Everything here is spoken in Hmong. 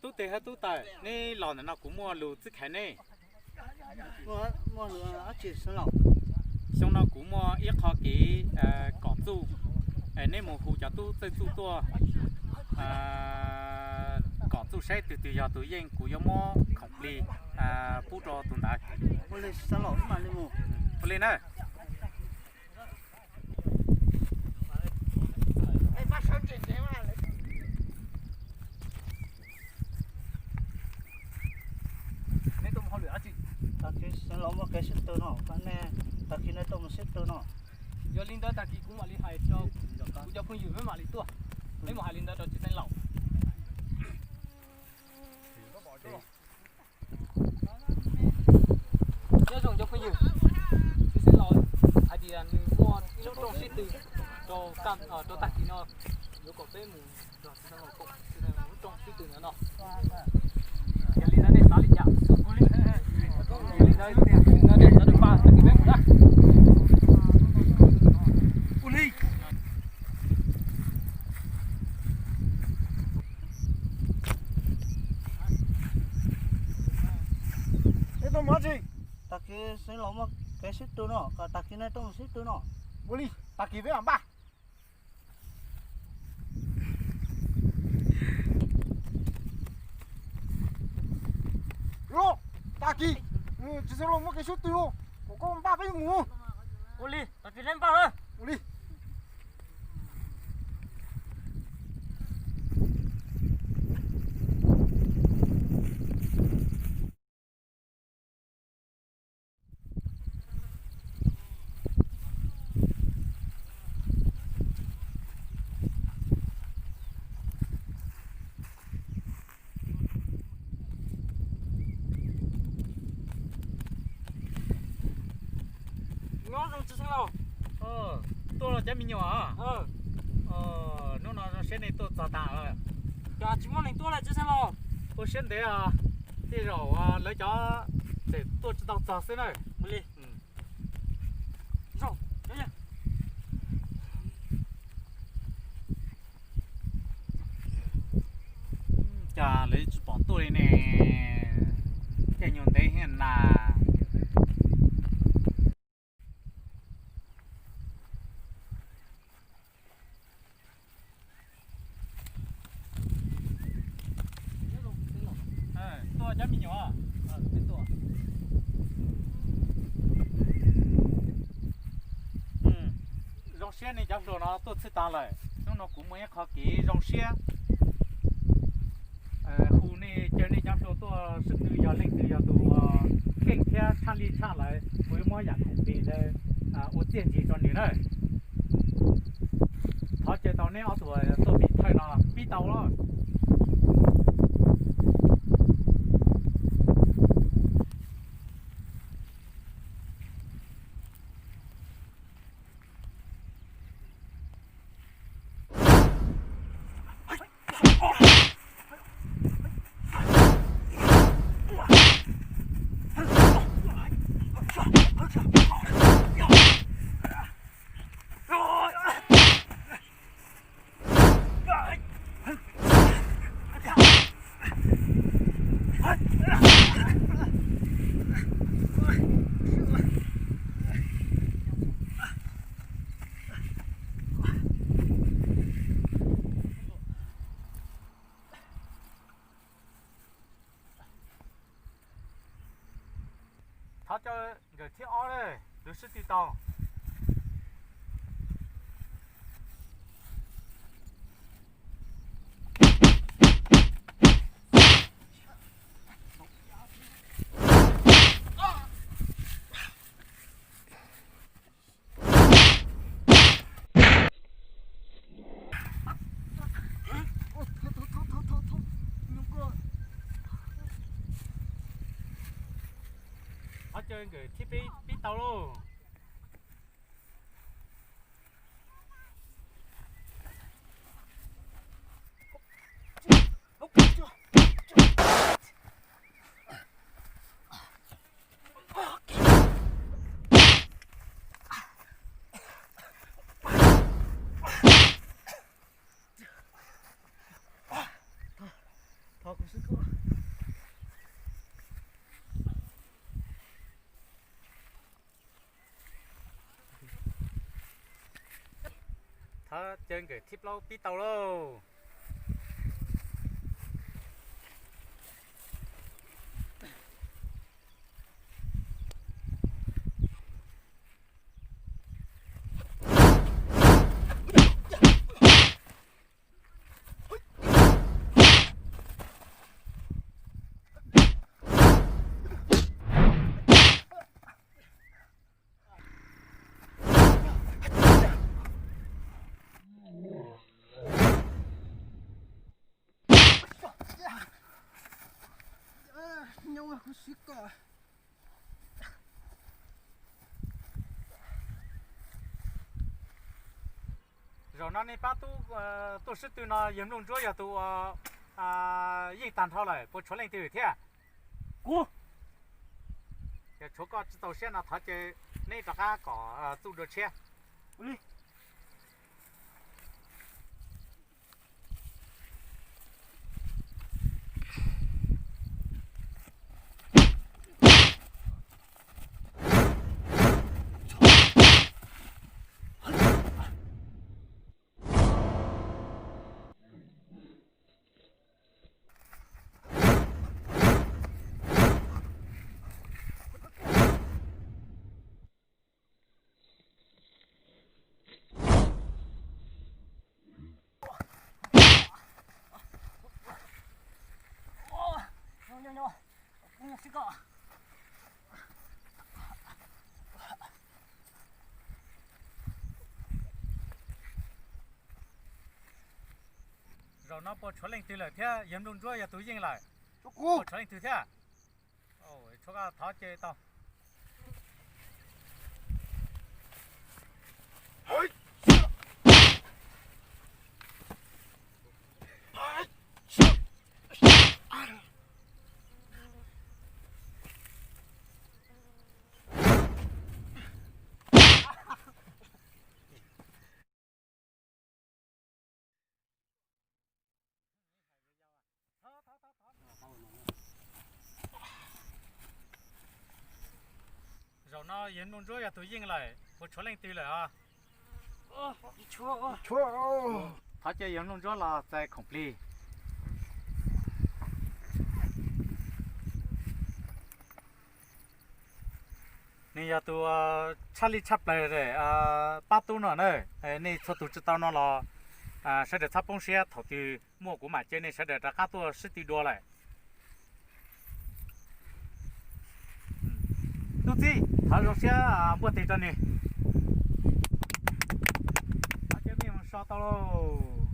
Tub tes thiab tub taws, neb los ntawm no kuv muaj lus txib khaiv neb. Xyoo no kuv muaj ib qho kev kom txuj, neb mus hu cov tub txawj txuj tuaj kom txuj saib tus twg yog tus yeej, kuv yuav muab khoom plig pub rau tus ntawd. Ua li na. Neb tuaj mus hauj lwm dab tsi? Tag kis xeev laus muaj kev sib tw no, tag kis nej tuaj mus sib tw no. Yog li ntawd tag kis kuv mam li hais rau kuv cov phooj ywg, neb mam li tuaj. Neb mus hais li ntawd rau txiv xeev laus. Nyob zoo cov phooj ywg, txiv xeev laus hais tias nws muaj ib lub rooj sib tw rau, rau tag kis no, yuav kom peb mus nrog txiv xeev laus koom lub rooj sib tw ntawd no. Yog li ntawd nej xav li cas? Yog li ntawd, yog li ntawd nej sawv daws npaj tag kis peb mus na. Ua li. Neb tuaj mus dab tsi? Tag kis xeev laus muaj kev sib tw no, kom tag kis nej tuaj mus sib tw no. Ua li, tag kis peb mam npaj. Tag kis txiv xeev laus muaj kev sib tw, kom koj npaj peb mus. Ua li, tag kis neb npaj na. Ua li. Nyob zoo txiv xeev laus. Tuaj los cov me nyuam. Hnub no zoo siab nej tuaj txog tas lawm. Cas tsis muaj neeg tuaj li txiv xeev laus? Ua siab ntev, tej zaum lawv cov tseem tuaj tsis tau txog xwb na. Ua li. Cas lawv tsis pom tuaj li ne? Caij nyoog ntev thiab na. Tuaj cov me nyuam. Zoo siab nej cov hluas no tuaj txhij tas lawm. Hnub no kuv muaj ib qho kev zoo siab hu nej, caw nej cov hluas tuaj sib tw, yog leej twg yog tus kheej thiab tshaj lij tshaj lawm, kuv yuav muab yam khoom plig ntawd ua txiaj ntsig rau nws na. Thov caw tau neb ob tug tuaj pib thawj no pib tau los. Thov caw nkawd thib ob na, lawv sib tw tau. Thov caw nkawd thib peb pib tau lauj. Thov caw nkawm thib plaub pib tau lauj. Zaum no nej pab tub tuaj sib tw no yawg Nplooj Ntsuab yog tus yeej tag nrho lawm, puas tshuav leej twg thiab? Kuv. Yog tshuav koj tsis txaus siab no thov ces neb rov qab kom txuj dua tshiab. Zaum no puas tshuav leej twg lawm thiab? Yawg Nplooj Ntsuab yog tus yeej lawm. Puas tshuav leej twg thiab? Tshuav koj thov ces tau. Zaum no yawg Nplooj Ntsuab yog tus yeej lawm, puas tshuav leej twg lawm os? Thov cia yawg Nplooj Ntsuab los txais khoom plig. Nws yog tus tshaj lij tshaj plaws pab tub no na. Nej txhua tus tsis tau no los sawv daws txhob poob siab, thaum twg muaj kuv mam caw nej sawv daws rov qab tuaj sib tw dua lawm. Tub txib, thov zoo siab npuaj tes rau nws. Thov caw mej mus so tau lauj.